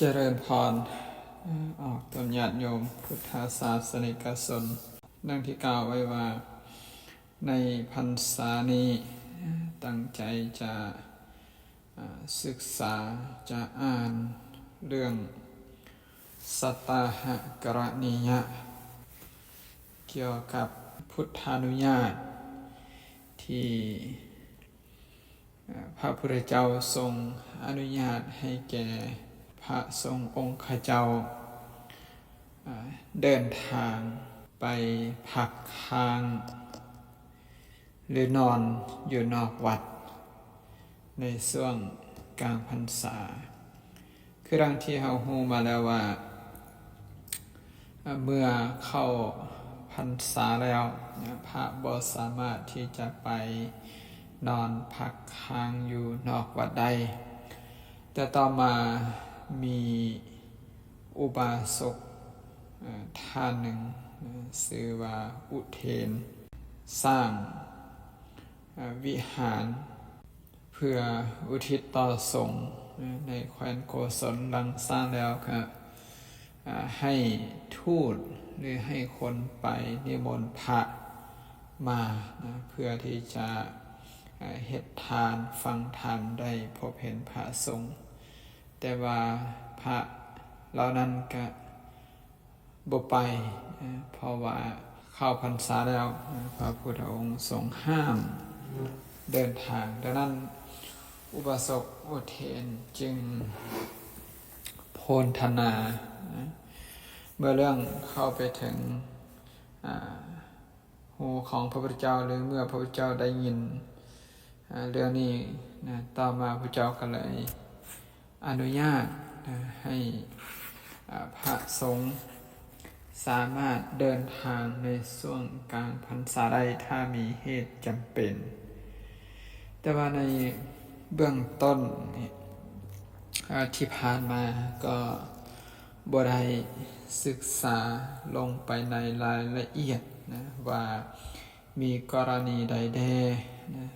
ຈະເລີນພອນ ອອກຕົນຍາດໂຍມພຸດທະສາສະນິກະຊົນ. ດັ່ງທີ່ກ່າວໄວ້ວ່າ ໃນພັນສານີ້ ຕັ້ງໃຈຈະ ອາ ສຶກສາ ຈະອ່ານເລື່ອງ ສັດຕາຫະກະລະນີຍະ ກ່ຽວກັບພຸດທານຸຍາດທີ່ ເອີ່ ພະພຸດທະເຈົ້າຊົງອະນຸຍາດໃຫ້ແກ່ພະສົງອົງຄະເຈົ້າ ເອີ່ ເດີນທາງໄປພັກຄ້າງ ຫຼື ນອນຢູ່ນອກວັດໃນຊ່ວງກາງພັນສາ. ຄືດັ່ງທີ່ເຮົາຮູ້ມາແລ້ວວ່າ ເມື່ອເຂົ້າພັນສາແລ້ວ ພະບໍ່ສາມາດທີ່ຈະໄປນອນພັກຄ້າງຢູ່ນອກວັດໄດ້, ແຕ່ຕໍ່ມາມີອຸບາສົກ ເອີ່ ທ່ານໜຶ່ງ ເອີ່ ຊື່ວ່າອຸເທນ ສ້າງ ເອີ່ ວິຫານ ເພື່ອອຸທິດຕໍ່ສົງ ໃນແຄວ້ນໂກສົນ. ຫຼັງສາງແລ້ວກະ ອາ ໃຫ້ທູດ ຫຼື ໃຫ້ຄົນໄປນິມົນພະມານະ ເພື່ອທີ່ຈະ ອາ ເຮັດທານ ຟັງທຳ ໄດ້ພົບເຫັນພະສົງ. ແຕ່ວ່າພະເຫຼົ່ານັ້ນກະ ບໍ່ໄປ ເພາະວ່າເຂົ້າພັນສາແລ້ວ ພະພຸດທະອົງຊົງຫ້າມເດີນທາງ. ດັ່ງນັ້ນ ອຸບາສົກອຸເທນຈຶ່ງໂພນທະນາ ເມື່ອເລື່ອງເຂົ້າໄປເຖິງ ອາ ຫູຂອງພະພຸດທະເຈົ້າ ຫຼື ເມື່ອພະພຸດທະເຈົ້າໄດ້ຍິນ ອາ ເລື່ອງນີ້ນະ ຕໍ່ມາພະເຈົ້າກໍເລີຍອະນຸຍາດນະ ໃຫ້ ອາ ພະສົງສາມາດເດີນທາງໃນຊ່ວງກາງພັນສາໄດ້ ຖ້າມີເຫດຈຳເປັນ. ແຕ່ວ່າໃນເບື້ອງຕົ້ນນີ້ ອາ ທີ່ຜ່ານມາກໍ ບໍ່ໄດ້ສຶກສາລົງໄປໃນລາຍລະອຽດນະ ວ່າມີກໍລະນີໃດແດ່ນະ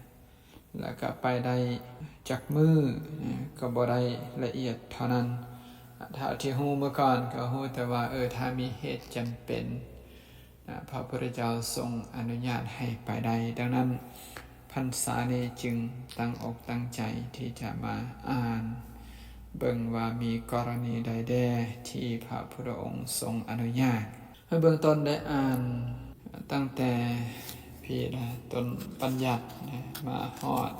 ແລ້ວກະໄປໄດ້ຈັກມື້ນະ ກໍບໍ່ໄດ້ລະອຽດເທົ່ານັ້ນ. ເທົ່າທີ່ຮູ້ເມື່ອກ່ອນກໍຮູ້ແຕ່ວ່າ ເອີ ຖ້າມີເຫດຈຳເປັນ ນະ ພະພຸດທະເຈົ້າຊົງອະນຸຍາດໃຫ້ໄປໄດ້. ດັ່ງນັ້ນ ພັນສານີ້ຈຶ່ງຕັ້ງອົກຕັ້ງໃຈທີ່ຈະມາອ່ານເບິ່ງວ່າມີກໍລະນີໃດແດ່ທີ່ພະພຸດທະອົງຊົງອະນຸຍາດ. ໃນເບື້ອງຕົ້ນໄດ້ອ່ານຕັ້ງແຕ່ພີລະຕົ້ນບັນຍັດນະ ມາຮອດ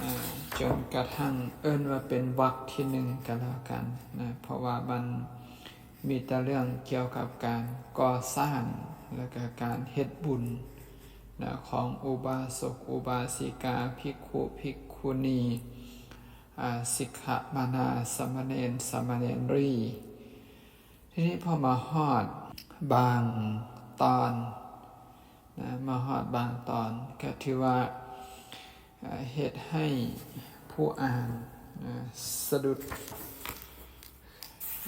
ອາ ຈົນກະທັ້ງເອີ້ນວ່າເປັນວັກທີໜຶ່ງກໍແລ້ວກັນນະ ເພາະວ່າມັນ ມີແຕ່ເລື່ອງກ່ຽວກັບການກໍ່ສ້າງ ແລະກະການເຮັດບຸນນະ ຂອງອຸບາສົກ ອຸບາສິກາ ພິກຂຸ ພິກຂຸນີ ອາ ສິກຂະມານາ ສາມະເນນ ສາມະເນນຣີ. ທີນີ້ພໍມາຮອດບາງຕອນ ນະ ມາຮອດບາງຕອນ ກະຖືວ່າ ເອີ່ ເຮັດໃຫ້ຜູ້ອ່ານ ເອີ່ ສະດຸດ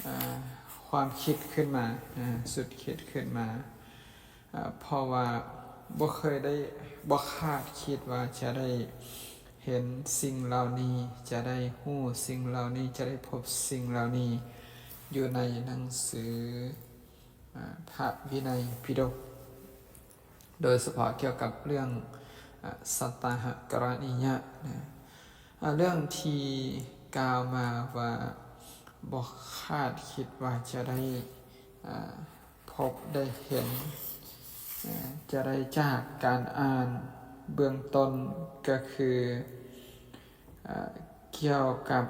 ເອີ່ ຄວາມຄິດຂຶ້ນມາ ນະ ສຸດຄິດຂຶ້ນມາ ເອີ່ ເພາະວ່າບໍ່ເຄີຍໄດ້ ບໍ່ຄາດຄິດວ່າຈະໄດ້ເຫັນສິ່ງເຫຼົ່ານີ້ ຈະໄດ້ຮູ້ສິ່ງເຫຼົ່ານີ້ ຈະໄດ້ພົບສິ່ງເຫຼົ່ານີ້ ຢູ່ໃນໜັງສື ອາ ພະວິໄນປິດົກ ໂດຍສະເພາະກ່ຽວກັບເລື່ອງ ອາ ສັດຕາຫະກະລະນີຍະນະ ອາ ເລື່ອງທີ່ກ່າວມາວ່າບໍ່ຄາດຄິດວ່າຈະໄດ້ ອາ ພົບໄດ້ເຫັນ ອາ ຈະໄດ້ຈາກການອ່ານເບື້ອງຕົ້ນ ກໍຄື ອາ ກ່ຽວກັບ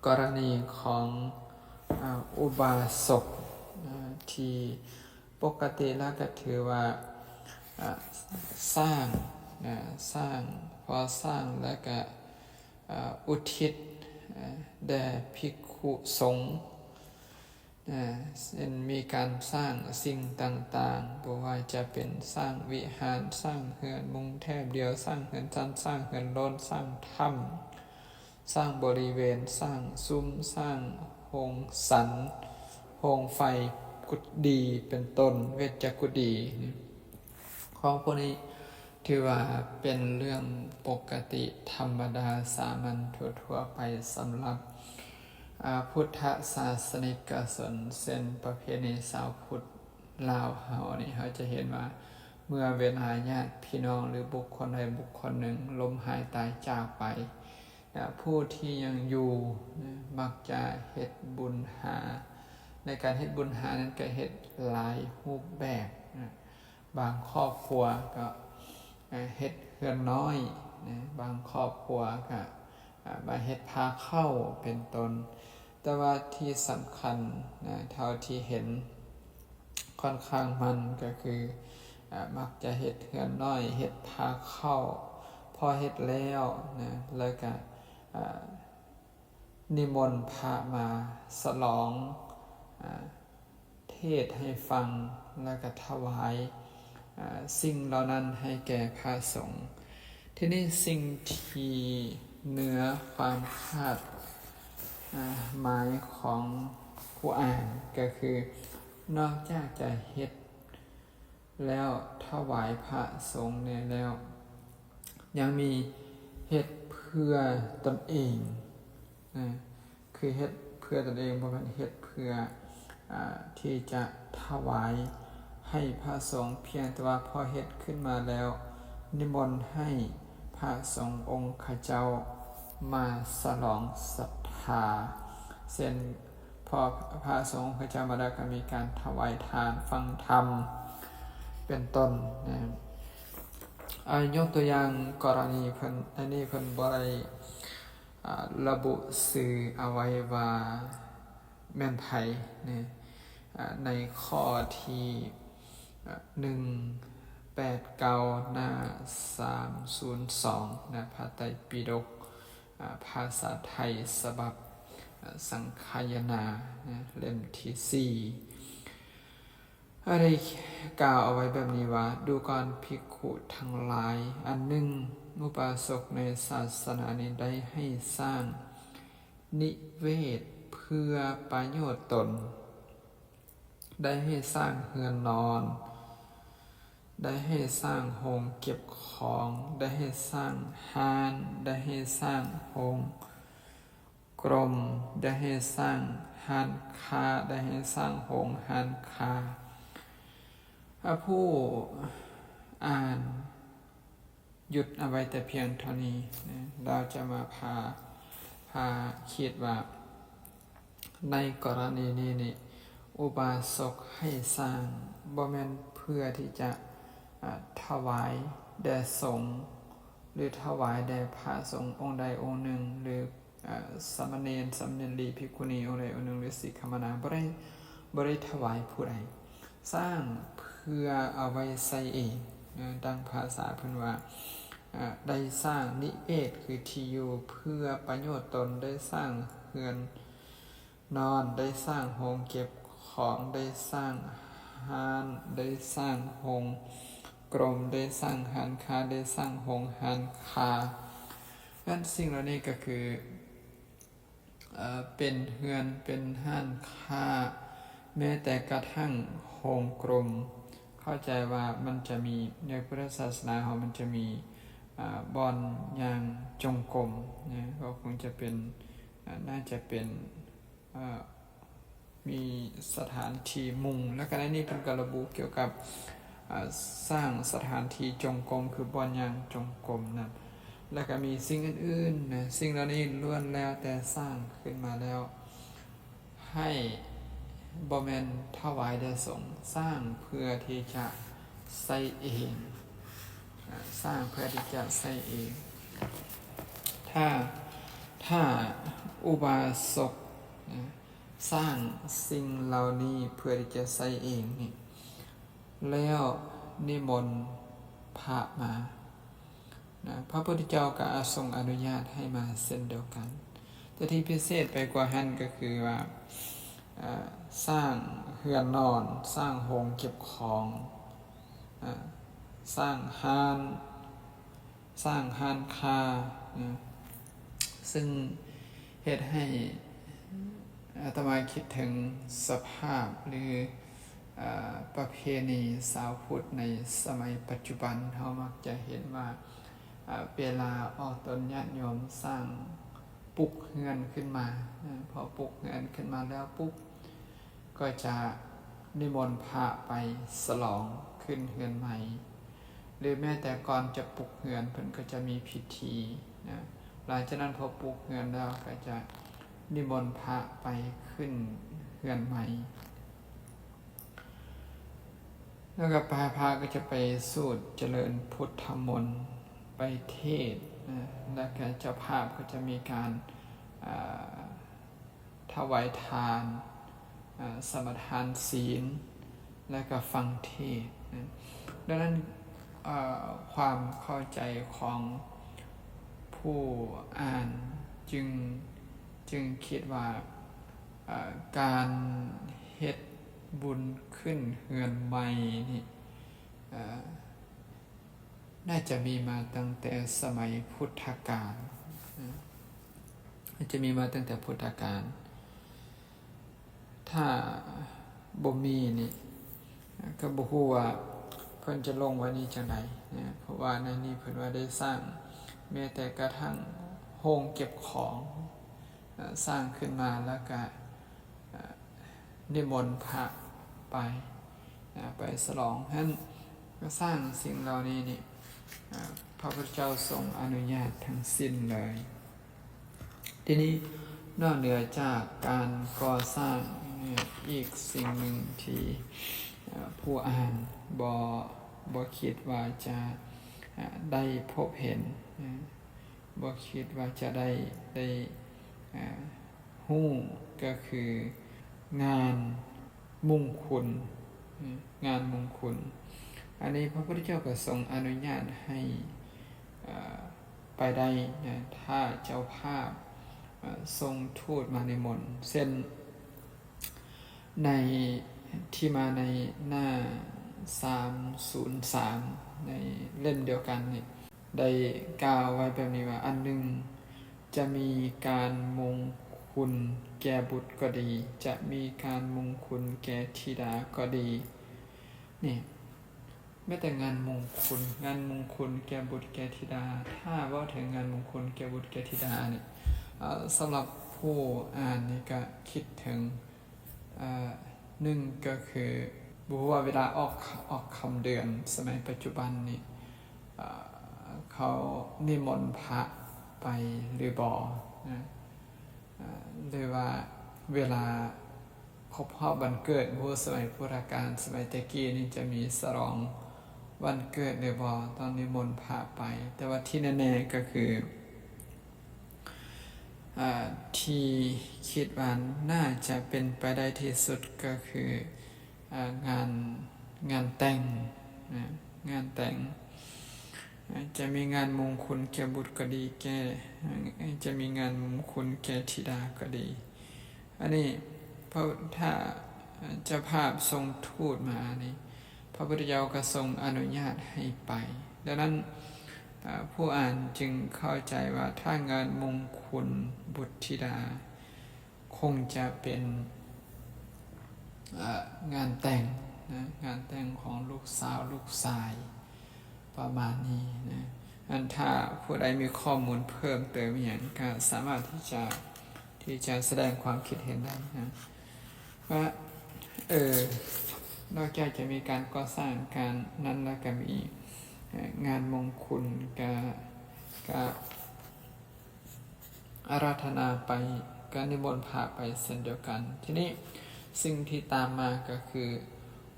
ກໍລະນີຂອງ ອາ ອຸບາສົກ ອາ ທີ່ປົກກະຕິແລ້ວກະຖືວ່າ ອາ ສ້າງ ອາ ສ້າງ ພໍສ້າງແລ້ວກະ ອາ ອຸທິດ ອາ ແດ່ພິກຂຸສົງ ອາ ເຊັ່ນ ມີການສ້າງສິ່ງຕ່າງໆ ບໍ່ວ່າຈະເປັນສ້າງວິຫານ, ສ້າງເຮືອນມຸງແຖບດຽວ, ສ້າງເຮືອນຊັ້ນ, ສ້າງເຮືອນໂລ້ນ, ສ້າງຖ້ຳ, ສ້າງບໍລິເວນ, ສ້າງຊຸມ, ສ້າງໂຮງສັນ, ໂຮງໄຟ, ກຸດດີ ເປັນຕົ້ນ, ເວດຈະກຸດດີ. ຂອງພວກນີ້ຖືວ່າເປັນເລື່ອງປົກກະຕິທຳມະດາສາມັນທົ່ວໆໄປ ສຳລັບ ອາ ພຸດທະສາສະນິກະຊົນ ເຊັ່ນ ປະເພນີຊາວພຸດລາວເຮົານີ້ ເຮົາຈະເຫັນວ່າ ເມື່ອເວລາຍາດພີ່ນ້ອງ ຫຼື ບຸກຄົນໃດບຸກຄົນໜຶ່ງລົ້ມຫາຍຕາຍຈາກໄປ ນະ ຜູ້ທີ່ຍັງຢູ່ນະ ມັກຈະເຮັດບຸນຫາ. ໃນການເຮັດບຸນຫານັ້ນກໍເຮັດຫຼາຍຮູບແບບນະ. ບາງຄອບຄົວກໍ ເຮັດເຮືອນນ້ອຍນະ, ບາງຄອບຄົວກໍ ອາ ມາເຮັດພາເຂົ້າເປັນຕົ້ນ. ແຕ່ວ່າທີ່ສຳຄັນນະ ເທົ່າທີ່ເຫັນ ຂ້ອນຂ້າງໝັ້ນກໍຄື ອາ ມັກຈະເຮັດເຮືອນນ້ອຍ ເຮັດພາເຂົ້າ ພໍເຮັດແລ້ວນະ ແລ້ວກະ ອາ ນິມົນພະມາສະຫຼອງ ອາ ເທດໃຫ້ຟັງ ແລ້ວກະຖວາຍ ອາ ສິ່ງເຫຼົ່ານັ້ນໃຫ້ແກ່ພະສົງ. ທີນີ້ສິ່ງທີ່ເໜືອຄວາມຄາດ ອາ ໝາຍຂອງຜູ້ອ່ານກໍຄື ນອກຈາກຈະເຮັດແລ້ວຖວາຍພະສົງແດ່ແລ້ວ ຍັງມີເຮັດເພື່ອຕົນເອງນະ ຄືເຮັດເພື່ອຕົນເອງ ບໍ່ແມ່ນເຮັດເພື່ອ ອາ ທີ່ຈະຖວາຍໃຫ້ພະສົງ, ພຽງແຕ່ວ່າພໍເຮັດຂຶ້ນມາແລ້ວ ນິມົນໃຫ້ພະສົງອົງຂະເຈົ້າມາສະຫຼອງສັດທາ ເຊັ່ນ ພໍພະສົງອົງຂະເຈົ້າມາແລ້ວ ກໍມີການຖວາຍທານ ຟັງທຳ ເປັນຕົ້ນນະ. ອາ ຍົກຕົວຢ່າງກໍລະນີເພິ່ນ ອັນນີ້ເພິ່ນບໍ່ໄດ້ ອາ ລະບຸຊື່ເອົາໄວ້ວ່າແມ່ນໃຜນະ. ອາ ໃນຂໍ້ທີ ອາ ໜຶ່ງແປດເກົ້າ ໜ້າສາມສູນສອງນະ ພະໄຕປິດົກ ອາ ພາສາໄທ ສະບັບ ອາ ສັງຄາຍະນານະ ເຫຼັ້ມທີສີ່ ໄດ້ກ່າວເອົາໄວ້ແບບນີ້ວ່າ ດູກ່ອນພິກຂຸທັງຫຼາຍ, ອັນໜຶ່ງ ອຸບາສົກໃນສາສະໜານີ້ໄດ້ໃຫ້ສ້າງນິເວດເພື່ອປະໂຫຍດຕົນ, ໄດ້ໃຫ້ສ້າງເຮືອນນອນ, ໄດ້ໃຫ້ສ້າງໂຮງເກັບຂອງ, ໄດ້ໃຫ້ສ້າງຮ້ານ, ໄດ້ໃຫ້ສ້າງໂຮງ ກົມ ໄດ້ໃຫ້ສ້າງຮ້ານຄ້າ, ໄດ້ໃຫ້ສ້າງໂຮງຮ້ານຄ້າ. ອາ ຜູ້ອ່ານຢຸດເອົາໄວ້ແຕ່ພຽງເທົ່ານີ້ນະ, ລາວຈະມາພາ ພາຄິດວ່າ ໃນກໍລະນີນີ້ນີ້ ອຸບາສົກໃຫ້ສ້າງ ບໍ່ແມ່ນເພື່ອທີ່ຈະ ອາ ຖວາຍແດ່ສົງ ຫຼື ຖວາຍແດ່ພະສົງອົງໃດອົງໜຶ່ງ ຫຼື ອາ ສາມະເນນ ສາມະເນລີ ພິກຂຸນີອົງໃດອົງໜຶ່ງ ຫຼື ສິກຂະມານາ ບໍ່ໄດ້ ບໍ່ໄດ້ຖວາຍຜູ້ໃດ, ສ້າງເພື່ອເອົາໄວ້ໃຊ້ເອງນະ. ດັ່ງພາສາເພິ່ນວ່າ ອາ ໄດ້ສ້າງນິເວດ ຄືທີ່ຢູ່ເພື່ອປະໂຫຍດຕົນ, ໄດ້ສ້າງເຮືອນ ນອນ, ໄດ້ສ້າງໂຮງເກັບຂອງ, ໄດ້ສ້າງຮ້ານ, ໄດ້ສ້າງໂຮງກົມ, ໄດ້ສ້າງຮ້ານຄ້າ, ໄດ້ສ້າງໂຮງຮ້ານຄ້າ. ນັ້ນ ສິ່ງເຫຼົ່ານີ້ກໍຄື ເອີ ເປັນເຮືອນ, ເປັນຮ້ານຄ້າ, ແມ້ແຕ່ກະທັ່ງໂຮງກົມ. ເຂົ້າໃຈວ່າມັນຈະມີ ໃນພຸດທະສາສະໜາເຮົາ ມັນຈະມີ ອາ ບ່ອນຍ່າງຈົງກົມນະ, ກໍຄົງຈະເປັນ ອາ ໜ້າຈະເປັນ ເອີ ມີສະຖານທີ່ມຸງ, ແລ້ວກໍໃນນີ້ເພິ່ນກໍລະບຸກ່ຽວກັບ ອາ ສ້າງສະຖານທີ່ຈົງກົມ ຄືບ່ອນຍ່າງຈົງກົມນັ້ນ, ແລ້ວກໍມີສິ່ງອື່ນໆນະ. ສິ່ງເຫຼົ່ານີ້ລ້ວນແລ້ວແຕ່ສ້າງຂຶ້ນມາແລ້ວ ໃຫ້ ບໍ່ແມ່ນຖວາຍແດ່ສົງ, ສ້າງເພື່ອທີ່ຈະໃຊ້ເອງ, ອາ ສ້າງເພື່ອທີ່ຈະໃຊ້ເອງ. ຖ້າ ຖ້າອຸບາສົກນະ ສ້າງສິ່ງເຫຼົ່ານີ້ເພື່ອທີ່ຈະໃຊ້ເອງນີ້ ແລ້ວນິມົນພະມານະ, ພະພຸດທະເຈົ້າກໍອະ ຊົງອະນຸຍາດໃຫ້ມາເຊັ່ນດຽວກັນ. ແຕ່ທີ່ພິເສດໄປກວ່າຫັ້ນກໍຄືວ່າ ເອີ ສ້າງເຮືອນນອນ, ສ້າງໂຮງເກັບຂອງ, ເອີ ສ້າງຮ້ານ, ສ້າງຮ້ານຄ້ານະ, ຊຶ່ງເຮັດໃຫ້ອາດຕະມາຄິດເຖິງສະພາບ ຫຼື ເອີ ປະເພນີຊາວພຸດໃນສະໄໝປັດຈຸບັນ. ເຮົາມັກຈະເຫັນວ່າ ເອີ ເວລາອອກຕົນຍາດໂຍມສ້າງ ປຸກເຮືອນຂຶ້ນມານະ. ພໍປຸກເຮືອນຂຶ້ນມາແລ້ວປຸບ ກໍຈະນິມົນພະໄປສະຫຼອງຂຶ້ນເຮືອນໃໝ່ ຫຼືແມ້ແຕ່ກ່ອນຈະປຸກເຮືອນ ເພິ່ນກໍຈະມີພິທີນະ. ຫຼັງຈາກນັ້ນພໍປຸກເຮືອນແລ້ວ ກໍຈະນິມົນພະໄປຂຶ້ນເຮືອນໃໝ່ ແລ້ວກໍພະ ພະກໍຈະໄປສູດຈະເລີນພຸດທະມົນ ໄປເທດນະ ແລ້ວກໍເຈົ້າພາບກໍຈະມີການ ເອີ ຖວາຍທານ ເອີ ສະມາທານສີນ ແລະກໍຟັງເທດນະ. ດັ່ງນັ້ນ ເອີ ຄວາມເຂົ້າໃຈຂອງຜູ້ອ່ານຈຶ່ງ ຈຶ່ງຄິດວ່າ ເອີ ການເຮັດບຸນຂຶ້ນເຮືອນໃໝ່ນີ້ ເອີ ໜ້າຈະມີມາຕັ້ງແຕ່ສະໄໝພຸດທະການນະ, ໜ້າຈະມີມາຕັ້ງແຕ່ພຸດທະການ. ຖ້າບໍ່ມີນີ້ ກໍບໍ່ຮູ້ວ່າເພິ່ນຈະລົງໄວ້ນີ້ຈັ່ງໃດນະ, ເພາະວ່າໃນນີ້ເພິ່ນວ່າໄດ້ສ້າງແມ້ແຕ່ກະທັ່ງໂຮງເກັບຂອງ ເອີ ສ້າງຂຶ້ນມາແລ້ວກະ ເອີ ນິມົນພະໄປ ເອີ ໄປສະຫຼອງຫັ້ນ. ກະສ້າງສິ່ງເຫຼົ່ານີ້ນີ້ ເອີ ພະພຸດທະເຈົ້າຊົງອະນຸຍາດທັງສິ້ນເລີຍ. ທີນີ້ນອກເໜືອຈາກການກໍ່ສ້າງ ອີກສິ່ງໜຶ່ງທີ່ ເອີ ຜູ້ອ່ານບໍ່ ບໍ່ຄິດວ່າຈະ ເອີ ໄດ້ພົບເຫັນ ເອີ ບໍ່ຄິດວ່າຈະໄດ້ ໄດ້ ເອີ ຮູ້ ກໍຄືງານມຸງຄຸນ ເອີ ງານມຸງຄຸນ. ອັນນີ້ພະພຸດທະເຈົ້າກໍຊົງອະນຸຍາດໃຫ້ ເອີ ໄປໄດ້ນະ ຖ້າເຈົ້າພາບ ເອີ ສົ່ງທູດມານິມົນ ເຊັ່ນ ໃນ ທີ່ມາໃນໜ້າສາມສູນສາມ ໃນເຫຼັ້ມດຽວກັນນີ້ ໄດ້ກ່າວໄວ້ແບບນີ້ວ່າ ອັນໜຶ່ງ ຈະມີການມຸງຄຸນແກ່ບຸດກໍດີ, ຈະມີການມຸງຄຸນແກ່ທິດາກໍດີ. ນີ້ ແມ້ແຕ່ງານມຸງຄຸນ ງານມຸງຄຸນແກ່ບຸດແກ່ທິດາ, ຖ້າເວົ້າເຖິງງານມຸງຄຸນແກ່ບຸດແກ່ທິດານີ້ ເອີ ສຳລັບຜູ້ອ່ານນີ້ກະຄິດເຖິງ ເອີ ໜຶ່ງກໍຄື ບໍ່ຮູ້ວ່າເວລາອອກ ອອກຄຳເດືອນສະໄໝປັດຈຸບັນນີ້ ເອີ ເຂົານິມົນພະໄປຫຼືບໍ່ນະ ເອີ ຫຼືວ່າເວລາຄົບຮອບວັນເກີດ ບໍ່ຮູ້ສະໄໝພຸດທະການ ສະໄໝແຕ່ກີ້ນີ້ຈະມີສະຫຼອງວັນເກີດຫຼືບໍ່ ຕ້ອງນິມົນພະໄປ. ແຕ່ວ່າທີ່ແນ່ໆກໍຄື ເອີ ທີ່ຄິດວ່າໜ້າຈະເປັນໄປໄດ້ທີ່ສຸດກໍຄື ເອີ ງານ ງານແຕ່ງນະ ງານແຕ່ງ ເອີ ຈະມີງານມຸງຄຸນແກ່ບຸດກໍດີ ແກ່ ຈະມີງານມຸງຄຸນແກ່ທິດາກໍດີ. ອັນນີ້ ເພາະຖ້າເຈົ້າພາບສົ່ງທູດມານີ້ ພະພຸດທະເຈົ້າກໍຊົງອະນຸຍາດໃຫ້ໄປ. ດັ່ງນັ້ນ ເອີ ຜູ້ອ່ານຈຶ່ງເຂົ້າໃຈວ່າ ຖ້າງານມຸງຄຸນບຸດທິດາ ຄົງຈະເປັນ ເອີ ງານແຕ່ງນະ ງານແຕ່ງຂອງລູກສາວລູກຊາຍ ປະມານນີ້ນະ. ອັນ ຖ້າຜູ້ໃດມີຂໍ້ມູນເພີ່ມເຕີມອີ່ຫຍັງ ກໍສາມາດທີ່ຈະ ທີ່ຈະສະແດງຄວາມຄິດເຫັນໄດ້ນະ ວ່າ ເອີ ນອກຈາກຈະມີການກໍ່ສ້າງການນັ້ນແລ້ວ ກໍມີ ເອີ ງານມຸງຄຸນ ກະ ກະ ອາລາທະນາໄປ ກະນິມົນພະໄປເຊັ່ນດຽວກັນ. ທີນີ້ສິ່ງທີ່ຕາມມາກໍຄື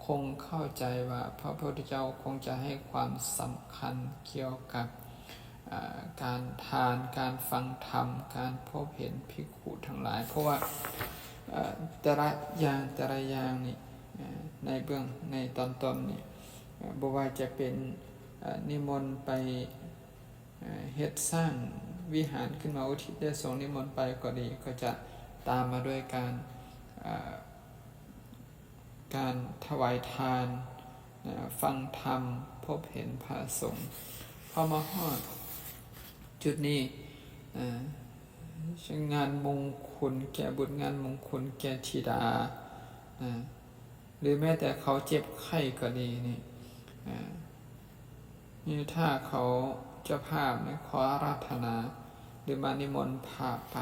ຄົງເຂົ້າໃຈວ່າພະພຸດທະເຈົ້າຄົງຈະໃຫ້ຄວາມສຳຄັນກ່ຽວກັບ ເອີ ການທານ ການຟັງທຳ ການພົບເຫັນພິກຂຸທັງຫຼາຍ ເພາະວ່າ ເອີ ແຕ່ລະຢ່າງ ແຕ່ລະຢ່າງນີ້ ເອີ ໃນເບື້ອງ ໃນຕອນຕົ້ນນີ້ ເອີ ບໍ່ວ່າຈະເປັນ ເອີ ນິມົນໄປ ເອີ ເຮັດສ້າງວິຫານຂຶ້ນມາອຸທິດແດ່ສົງນິມົນໄປກໍດີ ກໍຈະຕາມມາດ້ວຍການ ເອີ ການຖວາຍທານ ເອີ ຟັງທຳ ພົບເຫັນພະສົງ. ພໍມາຮອດຈຸດນີ້ ເອີ ງານມຸງຄຸນແກ່ບຸດ ງານມຸງຄຸນແກ່ທິດາ ເອີ ຫຼືແມ້ແຕ່ເຂົາເຈັບໄຂ້ກໍດີນີ້ ເອີ ນີ້ ຖ້າເຂົາເຈົ້າພາບນີ້ຂໍອາລາທະນາ ຫຼືມານິມົນພາໄປ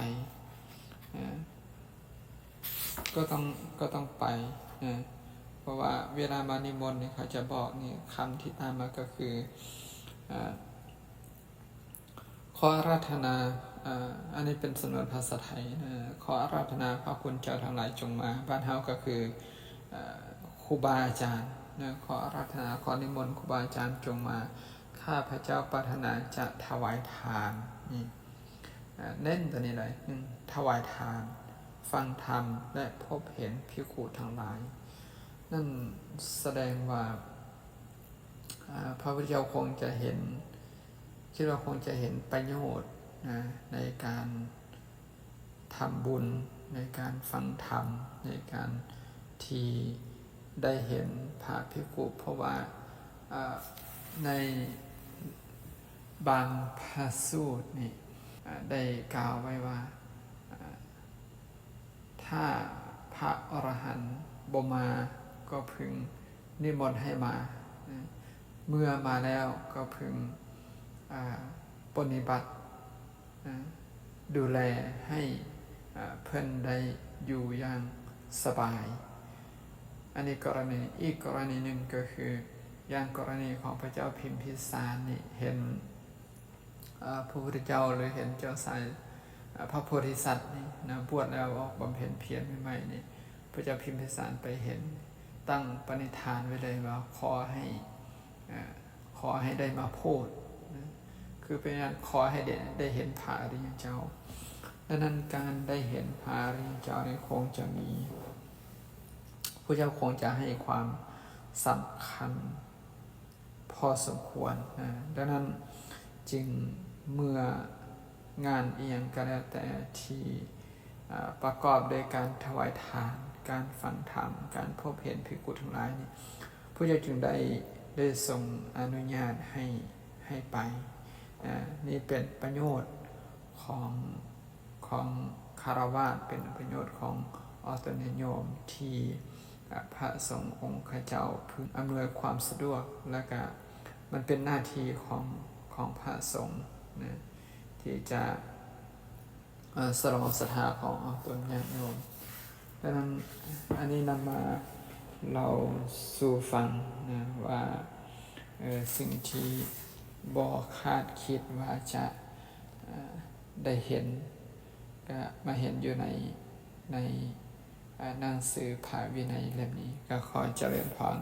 ເອີ ກໍຕ້ອງ ກໍຕ້ອງໄປ ເອີ ເພາະວ່າເວລາມານິມົນນີ້ ເຂົາຈະບອກນີ້ ຄຳທີ່ຕາມມາກໍຄື ເອີ ຂໍອາລາທະນາ ເອີ ອັນນີ້ເປັນສຳນວນພາສາໄທນະ ຂໍອາລາທະນາພະຄຸນເຈົ້າທັງຫຼາຍຈົ່ງມາ. ບ້ານເຮົາກໍຄື ເອີ ຄູບາອາຈານນະ ຂໍອາລາທະນາ ຂໍນິມົນຄູບາອາຈານຈົ່ງມາ ຂ້າພະເຈົ້າປາດຖະໜາຈະຖວາຍທານ ນີ້ ເອີ ເນັ້ນຕົວນີ້ເລີຍ ໜຶ່ງ ຖວາຍທານ, ຟັງທຳ ແລະ ພົບເຫັນພິກຂຸທັງຫຼາຍ. ນັ້ນສະແດງວ່າ ເອີ ພະພຸດທະເຈົ້າຄົງຈະເຫັນ ຄິດວ່າຄົງຈະເຫັນປະໂຫຍດນະ ໃນການທຳບຸນ, ໃນການຟັງທຳ, ໃນການທີ່ໄດ້ເຫັນພະພິກຂຸ ເພາະວ່າ ເອີ ໃນບາງພະສູດນີ້ ເອີ ໄດ້ກ່າວໄວ້ວ່າ ເອີ ຖ້າພະອໍລະຫັນບໍ່ມາ ກໍເພິ່ງນິມົນໃຫ້ມາ, ເມື່ອມາແລ້ວກໍເພິ່ງ ອາ ປະນິບັດ ອາ ດູແລໃຫ້ ອາ ເພິ່ນໄດ້ຢູ່ຢ່າງສະບາຍ. ອັນນີ້ກໍລະນີ, ອີກກໍລະນີໜຶ່ງກໍຄື ຢ່າງກໍລະນີຂອງພະເຈົ້າພິມພິສານນີ້ ເຫັນ ເອີ ພະພຸດທະເຈົ້າ ຫຼື ເຫັນເຈົ້າຊາຍ ເອີ ພະໂພທິສັດນີ້ນະ ບວດແລ້ວອອກບຳເພັນພຽນໃໝ່ໆນີ້ ພະເຈົ້າພິມພິສານໄປເຫັນ ຕັ້ງປະນິທານໄວ້ເລີຍວ່າ ຂໍໃຫ້ ເອີ ຂໍໃຫ້ໄດ້ມາໂພດນະ ຄືເປັນຫຍັງ ຂໍໃຫ້ໄດ້ ໄດ້ເຫັນພະອະລິຍະເຈົ້າ. ດັ່ງນັ້ນ ການໄດ້ເຫັນພະອະລິຍະເຈົ້ານີ້ຄົງຈະມີ ພະເຈົ້າຄົງຈະໃຫ້ຄວາມສຳຄັນ ພໍສົມຄວນນະ. ດັ່ງນັ້ນຈຶ່ງເມື່ອງານອີ່ຫຍັງກໍແລ້ວແຕ່ທີ່ ອາ ປະກອບດ້ວຍການຖວາຍທານ, ການຟັງທຳ, ການພົບເຫັນພິກຂຸທັງຫຼາຍນີ້ ພະເຈົ້າຈຶ່ງໄດ້ ໄດ້ຊົງອະນຸຍາດໃຫ້ ໃຫ້ໄປ. ອາ ນີ້ເປັນປະໂຫຍດຂອງ ຂອງຄາລະວາດ ເປັນປະໂຫຍດຂອງອອກຕົນຍາດໂຍມ ທີ່ ອາ ພະສົງອົງຄະເຈົ້າເພິ່ນອຳນວຍຄວາມສະດວກ ແລ້ວກະມັນເປັນໜ້າທີ່ຂອງ ຂອງພະສົງນະ ທີ່ຈະ ເອີ ສະໜອງສັດທາຂອງອອກຕົນຍາດໂຍມ. ດັ່ງນັ້ນ ອັນນີ້ນຳມາເລົ່າສູ່ຟັງນະວ່າ ເອີ ສິ່ງທີ່ບໍ່ຄາດຄິດວ່າຈະ ເອີ ໄດ້ເຫັນ ກະມາເຫັນຢູ່ໃນ ໃນ ເອີ ໜັງສືພະວິໄນເຫຼັ້ມນີ້ ກະຂໍຈະເລີນພອນ.